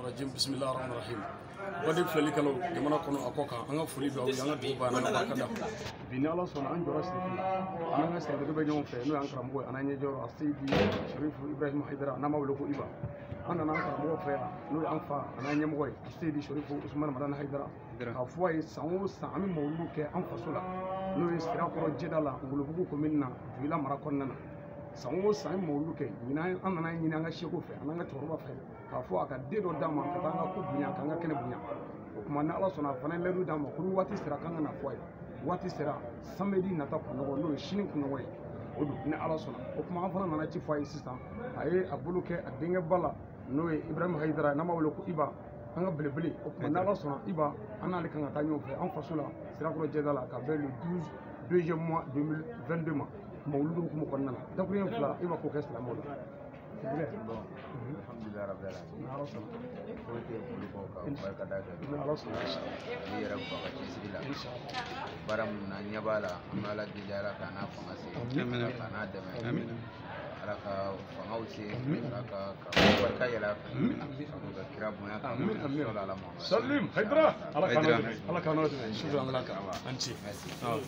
Rajim bismillahir rahmanir rahim. Baden filɛlikɛlaw jamana kɔnɔ a kɔ kan an ka foli bɛ aw ye an ka dugu banna an ka barika da bi ni Ala sɔnna an jɔra Sirifila an n'an ka silamɛdenw bɛ ɲɔgɔn fɛ n'o y'an karamɔgɔ ye an n'an ɲɛjɔyɔrɔ a Seyidi Sherifu Ibrahim Hayidara n'an b'a wele ko Iba an nana an karamɔgɔ fɛ yan n'o y'an fa an n'an ɲɛmɔgɔ ye a Seyidi Sherifu Usumani Madani Hayidara k'a fɔ a ye san o san an bɛ mawuludu kɛ an faso la n'o ye Sirakɔrɔ Jɛda la Ngolobugu komini na Dugila mara kɔnɔna na san o san an ye mawuludu kɛ ɲinan an nana ɲini an ka seko fɛ an n'an ka cɛkɔrɔba fɛ k'a fɔ a ka den dɔ d'an ma ka taa an ka ko bonya k'an ka kɛnɛ bonya o tuma ni Ala sɔnna a fana ye layidu d'an ma ko ni waati sera k'an ka na fɔ a ye waati sera samedi nata kunɲɔgɔn n'o ye sini kunɲɔgɔn ye o don ni Ala sɔnna o tuma an fana nana ci fɔ a ye sisan a ye a bolo kɛ a denkɛ ba la n'o ye Ibrahim Hayidara n'an b'a wele ko Iba an ka belebele o tuma ni Ala sɔnna Iba an n'ale kan ka taa ɲɔgɔn fɛ an faso la Sirakɔrɔ Jɛda la ka bɛn le 12 deuxième mois 2022 ma mawuludu hukumu kɔnɔna na dakuruɲɛ fila Iba k'o kɛ silamɛw la. Alhamdulillah rabbil alamin. Ni Ala sɔnna. Foyi tɛ foli bɔ ka barika da kɛ. Ni Ala sɔnna. I yɛrɛ fa ka cɛsiri la. Inshallah. Baara mun na ɲɛ b'a la an bɛ Ala deli Ala k'a n'a fanga se. Amin. Ala k'a n'a dɛmɛ. Amin. Ala ka fangaw se. Amin. Ala ka barika yɛlɛ a fɛ. Amin. Amin. Ka kira bonya kama. Amin. Amin. Sɔlɔ ala Muhamadu. Salim Hayidara Ala k'an n'aw Hayidara. dɛmɛ Ala k'an n'aw dɛmɛ shukran Ala kan an ce. Merci. Awɔ.